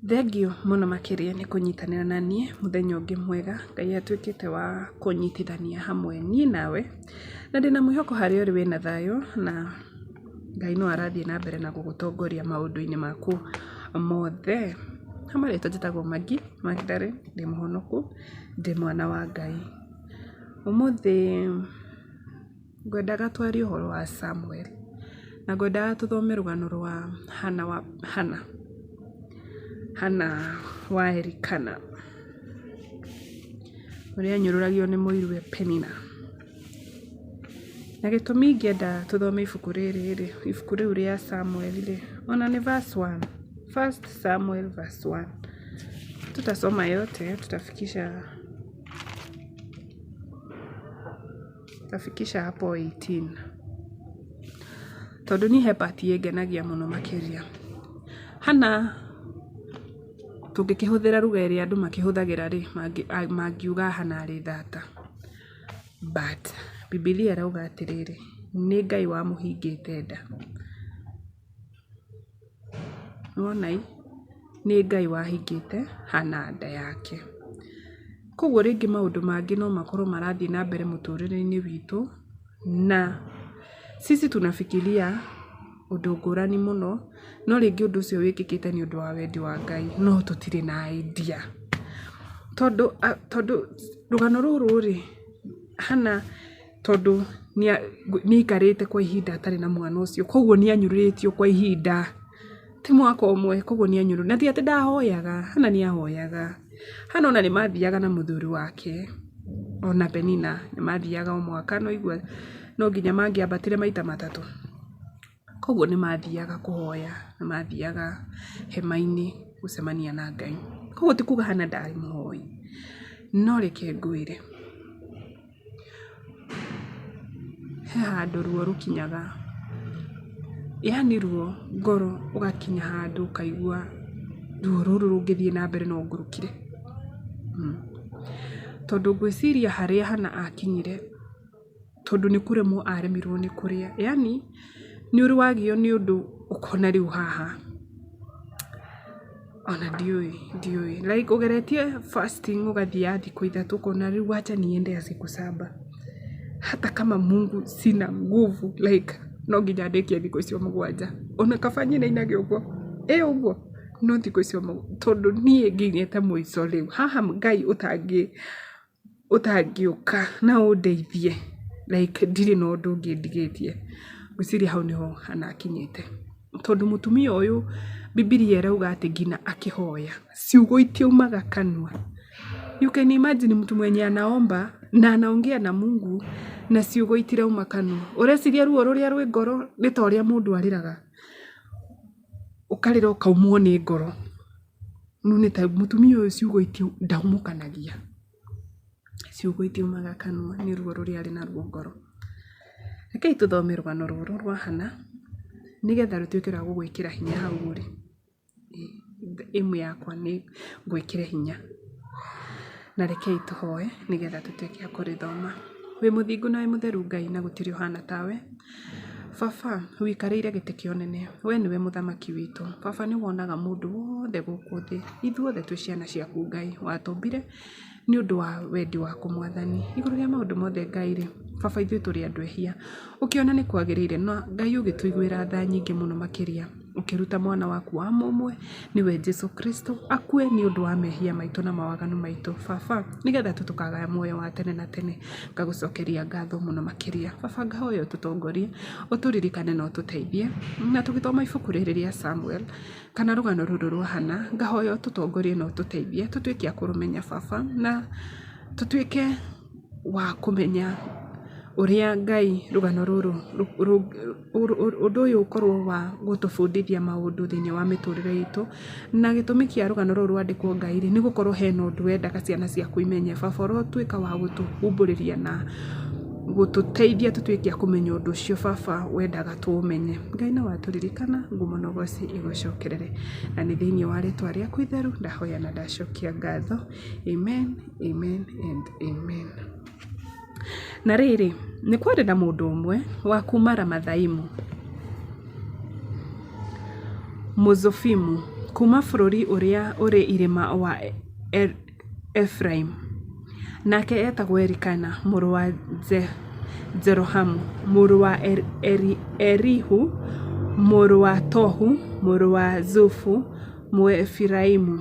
Thengiũ mũno makĩria nĩ kũnyitanĩra na niĩ mũthenya ũngĩ mwega, Ngai atuĩkĩte wa kũnyitithania hamwe niĩ nawe, na ndĩna mwĩhoko harĩa ũrĩ wĩna thayũ na Ngai no arathiĩ na mbere na gũgũtongoria maũndũ-inĩ maku mothe. Ha marĩtwa njĩtagwo Maggie Magdalene, ndĩ mũhonoku, ndĩ mwana wa Ngai. Ũmũthĩ ngwendaga twarie ũhoro wa Samuel, na ngwendaga tũthome rũgano rwa Hannah wa Hannah, Hannah wa Elikana, ũrĩa anyũrũragio nĩ mũiruwe Penina. Na gĩtũmi ingĩenda tũthome ibuku rĩrĩ rĩ, ibuku rĩu rĩa Samuel rĩ, ona nĩ verse one, first Samuel verse one. Hatutasoma yote, tutafikisha tutafikisha hapo 18. Tondũ niĩ he part ĩngenagia mũno makĩria. Hannah tũngĩkĩhũthĩra lugha ĩrĩa andũ makĩhũthagĩra rĩ, mangiuga Hannah arĩ thata. But Bibilia ĩrauga atĩrĩrĩ, nĩ Ngai wamũhingĩte nda. Nĩwona ĩ, nĩ Ngai wahingĩte Hannah nda yake. Koguo rĩngĩ maũndũ mangĩ no makorwo marathiĩ na mbere mũtũrĩre-inĩ witũ, na sisi tunafikiria ũndũ ngũrani mũno, no rĩngĩ ũndũ ũcio wĩkĩkĩte nĩ ũndũ wa wendi wa Ngai, no tũtirĩ na idea. Tondũ tondũ rũgano rũrũ rĩ, Hannah tondũ nĩ aikarĩte kwa ihinda atarĩ na mwana ũcio, koguo nĩ anyũrũrĩtio kwa ihinda, ti mwaka ũmwe, koguo nĩ anyũrũrĩtio, na ti atĩ ndahoyaga, Hannah nĩ ahoyaga. Hannah ona nĩ mathiaga na mũthuri wake, ona Penina, nĩ mathiaga o mwaka no igua no nginya mangĩambatire maita matatũ. Koguo nĩ mathiaga kũhoya, nĩ mathiaga hema-inĩ gũcemania na Ngai. Koguo ti kuga Hannah ndarĩ mũhoi, no reke ngwĩre, he handũ ruo rũkinyaga, yaani ruo ngoro ũgakinya handũ ũkaigua ruo rũrũ rũngĩthiĩ na mbere no ngũrũkire. Tondũ ngwĩciria harĩa Hannah akinyire tondũ nĩ kũremwo aremirwo nĩ kũrĩa. Yaani nĩ ũrĩ wagio nĩ ũndũ ũkona rĩu haha ona ndiũĩ ndiũĩ like ũgeretie fasting ũgathiĩ ya thikũ ithatũ ũkona rĩu wacha niende ya siku saba hata kama Mungu sina nguvu like no nginya ndĩkie thikũ icio mũgwanja. Ona kaba nyinainage ũguo ĩ ũguo no thikũ icio tondũ niĩ nginyĩte mũico rĩu haha Ngai ũtangĩ ũtangĩũka na ũndeithie like ndirĩ na ũndũ ũngĩ ndigĩtie. Ngwĩciria hau nĩho Hannah akinyĩte. Tondũ mũtumia ũyũ Bibilia ĩrauga atĩ nginya akĩhoya ciugo itiaumaga kanua. You can imagine mtu mwenye anaomba na anaongea na Mungu na ciugo itirauma kanua. Ũreciria ruo rũrĩa rwĩ ngoro nĩ ta ũrĩa mũndũ arĩraga? Ũkarĩra ũkaumwo nĩ ngoro. Rĩu nĩ ta mũtumia ũyũ ciugo ndaumũkanagia. Ciugo itiumaga kanua nĩ ruo rũrĩa arĩ naruo ngoro. Rekei tũthome rũgano rũrũ rwa Hannah nĩgetha rũtuĩke rwa gũgwĩkĩra hinya hau ũrĩ. Aim yakwa nĩ ngwĩkĩre hinya. Na rekei tũhoe nĩgetha tũtuĩke a kũrĩthoma. Wĩ mũthingu na wĩ mũtheru Ngai na gũtirĩ ũhana tawe. Baba ũikarĩire gĩtĩ kĩa ũnene, we nĩwe mũthamaki witũ. Baba nĩ wonaga mũndũ wothe gũkũ thĩ, ithuothe twĩ ciana ciaku Ngai, watũmbire nĩ ũndũ wa wendi waku Mwathani. Igũrũ rĩa maũndũ mothe Ngai rĩ, Baba ithuĩ tũrĩ andũ ehia, ũkĩona nĩ kwagĩrĩire na Ngai ũgĩtũiguĩra tha nyingĩ mũno makĩria, ũkĩruta mwana waku wa mũmwe nĩwe Jesu Kristo akue nĩ ũndũ wa mehia maitũ na mawaganu maitũ. Baba nĩgetha tu tũkagaya muoyo wa tene na tene. Ngagũcokeria ngatho mũno makĩria. Baba ngahoya ũtũtongorie, ũtũririkane na ũtũteithie. Na tũgĩthoma ibuku rĩrĩ rĩa Samuel kana rũgano rũrũ rwa Hannah, ngahoya ũtũtongorie na ũtũteithie tũtuĩke a kũrũmenya baba na tũtuĩke wa kũmenya ũrĩa Ngai rũgano rũrũ, ũndũ ũyũ ũkorwo wa gũtũbundithia maũndũ thĩiniĩ wa mĩtũrĩre itũ. Na gĩtũmi kĩa rũgano rũrũ rwandĩkwo Ngai rĩ, nĩ gũkorwo hena ũndũ wendaga ciana ciaku imenye. Baba ũrotuĩka wa gũtũhumbũrĩria na gũtũteithia tũtuĩke a kũmenya ũndũ ũcio baba wendaga tũũmenye. Ngai no watũririkana, ngumo na ũgoci igũcokerere. Na nĩ thĩiniĩ wa rĩtwa rĩaku itheru ndahoya na ndacokia ngatho. Amen, amen and amen. Na rĩrĩ, nĩ kwarĩ na mũndũ ũmwe wa kuuma Ramathaimu, Mũzofimu, kuuma bũrũri ũrĩa ũrĩ irĩma wa Efiraimu. Nake eetagwo Elikana mũrũ wa Jerohamu, mũrũ wa Elihu, mũrũ wa Tohu, mũrũ wa Zufu, Mũefiraimu.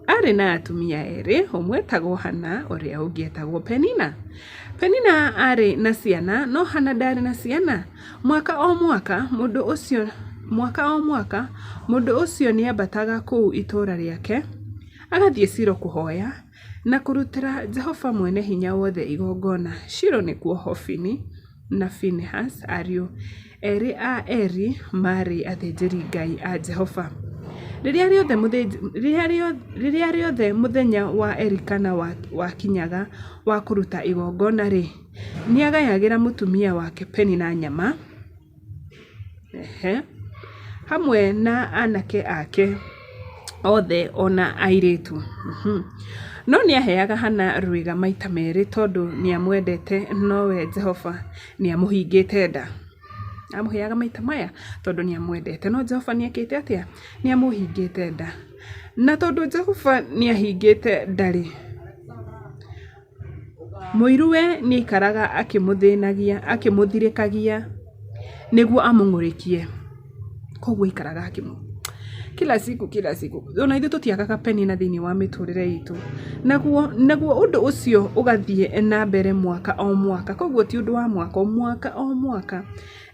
Aarĩ na atumia erĩ, ũmwe eetagwo Hana, ũrĩa ũngĩ eetagwo Penina. Penina aarĩ na ciana, no Hana ndaarĩ na ciana. Mwaka o mwaka, mũndũ ũcio mwaka o mwaka, mũndũ ũcio nĩambataga kũu itũũra rĩake, agathiĩ Shilo kũhoya, na kũrutĩra Jehova Mwene-Hinya-Wothe igongona. Shilo nĩkuo Hofini na Finehasi, ariũ erĩ a Eli, maarĩ athĩnjĩri-Ngai a Jehova. Rĩrĩa rĩothe rĩrĩa rĩothe mũthenya wa Elikana wakinyaga wa kũruta igongona-rĩ, nĩagayagĩra mũtumia wake Penina nyama, ehe, hamwe na anake ake othe o na airĩtu. No nĩaheaga Hana rwĩga maita merĩ tondũ nĩamwendete nowe Jehova nĩamũhingĩte nda. Amũheaga maita maya tondũ nĩamwendete no Jehova nĩekĩte atĩa? Nĩamũhingĩte nda. Na tondũ Jehova nĩahingĩte nda-rĩ, Mũiruwe nĩaikaraga akĩmũthĩnagia, akĩmũthirĩkagia nĩguo amũng'ũrĩkie. Koguo aikaraga akĩmũ kila siku kila siku. Ona ithuĩ tũtiagaga Penina thĩinĩ wa mĩtũrĩre itũ. Naguo naguo ũndũ ũcio ũgathiĩ na mbere mwaka o mwaka. Koguo ti ũndũ wa mwaka, o mwaka o mwaka.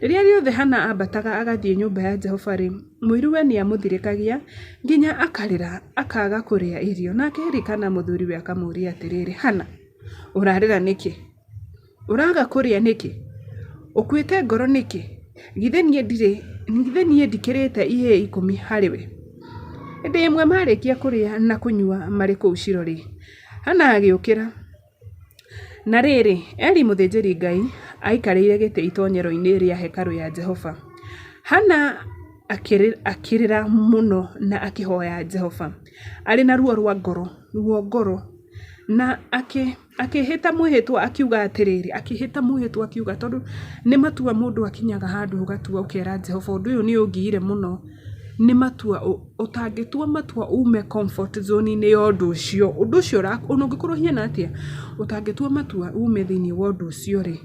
Rĩrĩa rĩothe Hana ambataga agathiĩ nyũmba ya Jehova-rĩ, Mũiruwe nĩamũthirĩkagia nginya akarĩra akaaga kũrĩa irio. Nake Elikana mũthuriwe akamũũria atĩrĩrĩ, Hana, ũrarĩra nĩkĩ? Ũraga kũrĩa nĩkĩ? Ũkuĩte ngoro nĩkĩ? Githĩ niĩ ndirĩ, githĩ niĩ ndikĩrĩte ihĩĩ ikũmi harĩ we? Hĩndĩ ĩmwe marĩkia kũrĩa na kũnyua marĩ kũu Shilo-rĩ, Hana agĩũkĩra. Na rĩrĩ, Eli mũthĩnjĩri-Ngai aikarĩire gĩtĩ itonyero-inĩ rĩa hekarũ ya Jehova. Hana akĩrĩra mũno na akĩhoya Jehova arĩ na ruo rwa ngoro, ruo ngoro, na akĩĩhĩta mwĩhĩtwa akiuga atĩrĩrĩ, akĩĩhĩta mwĩhĩtwa akiuga, tondũ nĩ matua mũndũ akinyaga handũ ũgatua ũkera Jehova ũndũ ũyũ nĩ ũngiire mũno. Nĩ matua ũtangĩtua matua ume comfort zone -inĩ ya ũndũ ũcio, ũndũ ũcio ona ũngĩkorwo ũhiana atĩa, ũtangĩtua matua ume thĩiniĩ wa ũndũ ũcio rĩ,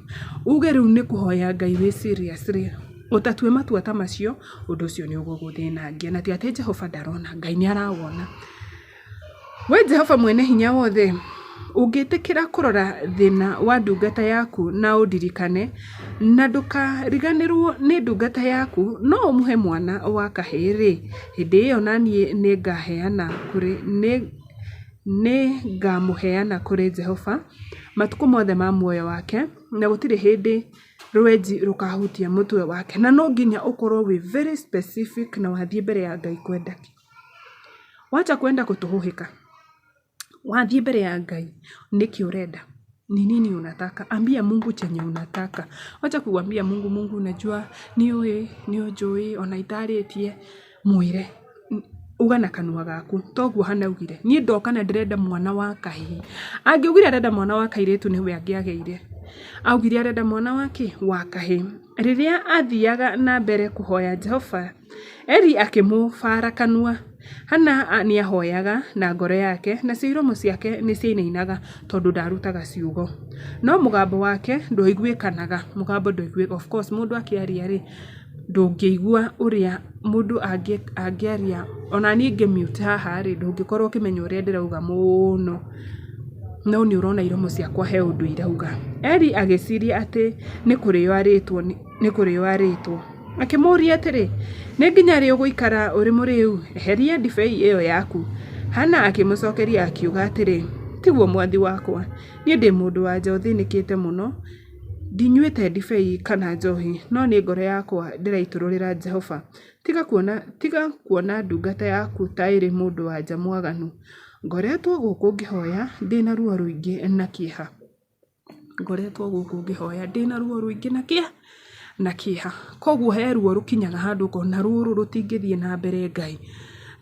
uge rĩu nĩ kũhoya Ngai wĩ serious rĩ, ũtatue matua ta macio, ũndũ ũcio nĩ ũgũgũthĩnangia. Na ti atĩ Jehova ndarona, Ngai nĩ arawona. We Jehova Mwene-Hinya-Wothe, ũngĩtĩkĩra kũrora thĩna wa ndungata yaku na ũndirikane, na ndũkariganĩrũo nĩ ndungata yaku, no ũmũhe mwana wa kahĩĩ-rĩ, hĩndĩ ĩyo na niĩ nĩngamũheana kũrĩ Jehova matukũ mothe ma muoyo wake, na gũtirĩ hĩndĩ rwenji rũkahutia mũtwe wake. Na no nginya ũkorũo wĩ very specific na wathiĩ mbere ya Ngai kwenda kĩ. Wacha kwenda kũtũhũhĩka, wathiĩ mbere ya Ngai nĩkĩ ũrenda? Ni nini unataka? Ambia Mungu chenye unataka. Wacha kuambia Mungu, Mungu unajua nĩũĩ, nĩũnjũĩ ona itarĩtie, mwĩre. Uga na kanua gaku. Toguo Hana augire, niĩ ndoka na ndĩrenda mwana wa kahĩĩ. Angĩaugire arenda mwana wa kairĩtu nĩwe angĩagĩire. Augire arenda mwana wa kĩ? Wa kahĩĩ. Rĩrĩa athiaga na mbere kũhoya Jehova, Eli akĩmũbaara kanua. Hana nĩahooyaga na ngoro yake, nacio iromo ciake nĩciainainaga tondũ ndaarutaga ciugo. No mũgambo wake ndwaiguĩkanaga, mũgambo ndwaiguĩkanaga, of course mũndũ akĩaria-rĩ, ndũngĩigua ũrĩa mũndũ angĩaria, ona niĩ ngĩ mute haha-rĩ, ndũngĩkorwo ũkĩmenya ũrĩa ndĩrauga mũno, no nĩ ũrona iromo ciakwa he ũndũ irauga. Eli agĩciria atĩ nĩ kũrĩo arĩtwo, nĩ kũrĩo arĩtwo. Akĩmũũria atĩrĩ, Nĩ nginya rĩ ũgũikara ũrĩ mũrĩĩu? Eheria ndibei ĩyo yaku. Hana akĩmũcookeria akiuga atĩrĩ, Tiguo mwathi wakwa, niĩ ndĩ mũndũ-wa-nja ũthĩnĩkĩte mũno. Ndinyuĩte ndibei kana njoohi, no nĩ ngoro yakwa ndĩraitũrũrĩra Jehova. Tiga kuona, tiga kuona ndungata yaku ta ĩrĩ mũndũ-wa-nja mwaganu. Ngoretwo gũkũ ngĩhooya ndĩ na ruo rũingĩ na kĩeha. Ngoretwo gũkũ ngĩhoya ndĩna ruo rũingĩ na kĩa na kĩeha. Koguo he ruo rũkinyaga handũ ũkona rũrũ rũtingĩthiĩ na mbere Ngai,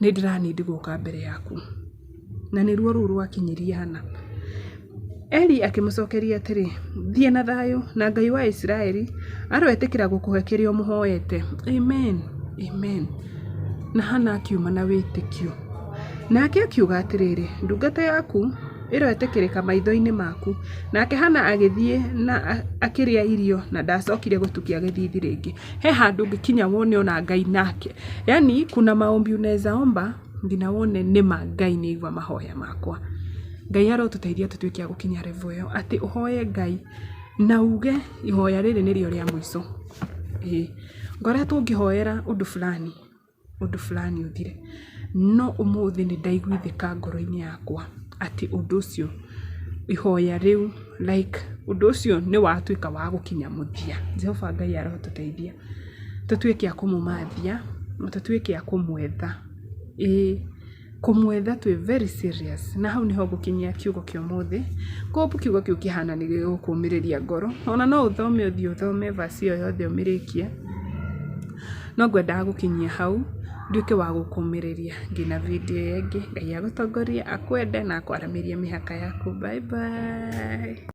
nĩ ndĩra need gũka mbere yaku. Na nĩ ruo rũu rwakinyirie hana. Eli akĩmũcokeria atĩrĩ, Thiĩ na thayũ, na Ngai wa Isiraeli aroetĩkĩra gũkũhe kĩrĩa ũmũhoete. Amen. Amen. Na Hana akiuma na wĩtĩkio. Nake akiuga atĩrĩrĩ, ndungata yaku ĩroetĩkĩrĩka maitho-inĩ maku. Nake Hana agĩthiĩ na akĩrĩa irio na ndacokire gũtukia gĩthithi rĩngĩ. He handũ ũngĩkinya wone ona Ngai nake. Yaani kuna maombi unaweza omba nginya wone nĩma Ngai nĩ aigua mahoya makwa. Ngai arotũteithia tũtuĩke a gũkinya level ĩyo atĩ ũhoye Ngai na uge ihoya rĩrĩ nĩrĩo rĩa mũico. Ĩĩ ngoretwo ngĩhoera ũndũ fulani ũndũ fulani ũthire no ũmũthĩ nĩ ndaiguithĩka ngoro-inĩ yakwa atĩ ũndũ ũcio ihoya rĩu like ũndũ ũcio nĩ watuĩka wa gũkinya mũthia. Jehova Ngai arotũteithia tũtuĩke a kũmũmathia na tũtuĩke a kũmwetha. Ĩĩ kũmwetha twĩ very serious. Na hau nĩho ngũkinyia kiugo kĩa ũmũthĩ. Hope kiugo kĩu kĩhana nĩ gĩgũkũmĩrĩria ngoro. Ona no ũthome ũthiĩ ũthome verse ĩyo yothe ũmĩrĩkie. No ngwendaga gũkinyia hau nduĩke wa gũkũmĩrĩria nginya video ĩyo ĩngĩ. Ngai agũtongorie, akwende na akwaramĩrie mĩhaka yaku. Bye bye.